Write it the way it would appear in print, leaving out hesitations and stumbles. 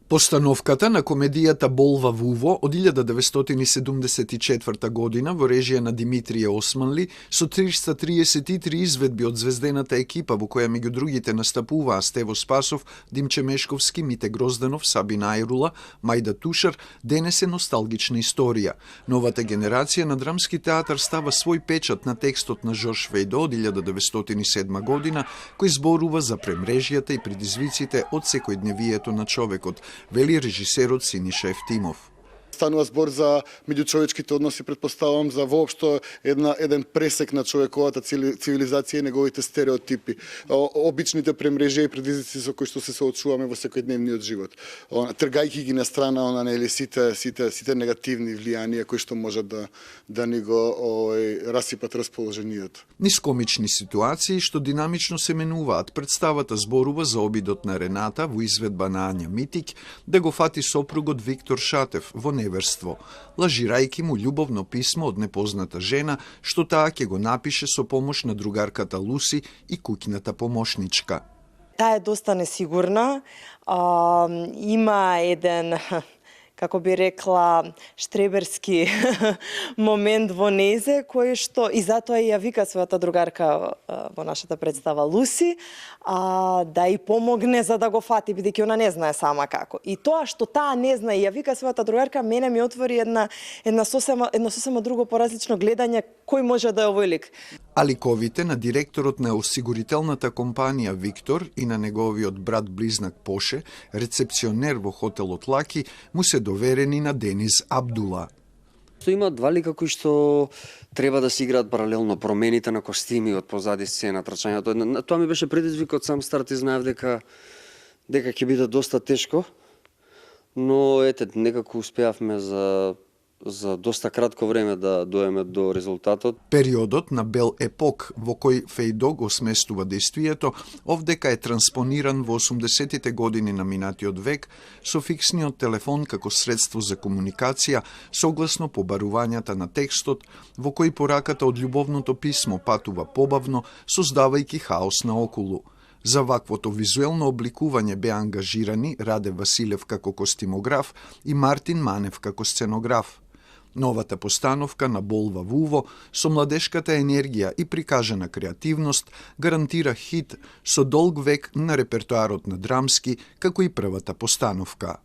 Постановката на комедијата Болва Вуво од 1974 година во режија на Димитрije Османли со 333 изведби од звездената екипа во која меѓу другите настапуваа Стево Спасов, Димче Мешковски, Мите Грозданов, Сабина Ајрула, Мајда Тушар, денес е носталгична историја. Новата генерација на драмски театар става свој печат на текстот на Жорж Вејдо од 1907 година, кој зборува за премрежјата и предизвиците од секојдневието на човекот, вели режисерот Синиша Ефтимов. Станува збор за меѓучовечките односи, предпоставам, за воопшто еден пресек на човековата цивилизација и неговите стереотипи, обичните премрежја и предизвици со кои што се соочуваме во секојдневниот живот. Тргајќи ги на страна сите негативни влијанија кои што можат да ни го расипат расположението. Низ комични ситуации што динамично се менуваат, представата зборува за обидот на Рената во изведба на Ања Митик да го фати сопругот Виктор Шатев во неверство, лажирајќи му љубовно писмо од непозната жена, што таа ќе го напише со помош на другарката Луси и куќната помошничка. Таа е доста несигурна, има еден, како би рекла, штреберски момент во незе, кој што и затоа ја вика својата другарка во нашата представа Луси, да и помогне за да го фати, бидејќи она не знае сама како. И тоа што таа не знае и ја вика својата другарка, мене ми отвори едно сосема друго поразлично гледање кој може да е овој лик. А ликовите на директорот на осигурителната компанија Виктор и на неговиот брат-близнак Поше, рецепционер во хотелот Лаки, му се доверени на Денис Абдула. Има два лика кои што треба да се играат паралелно, промените на костими од позади сцена, трчањето. Тоа ми беше предизвик од сам старт и знаев дека ќе биде доста тешко, но некако успеавме за доста кратко време да доеме до резултатот. Периодот на бел епок во кој Вејдо го сместува действието, овдека е транспониран во 80-тите години на минатиот век со фиксниот телефон како средство за комуникација, согласно побарувањата на текстот, во кој пораката од љубовното писмо патува побавно, создавајќи хаос наоколу. За ваквото визуелно обликување беа ангажирани Раде Василев како костимограф и Мартин Манев како сценограф. Новата постановка на Болва Вуво со младешката енергија и прикажана креативност гарантира хит со долг век на репертоарот на драмски, како и првата постановка.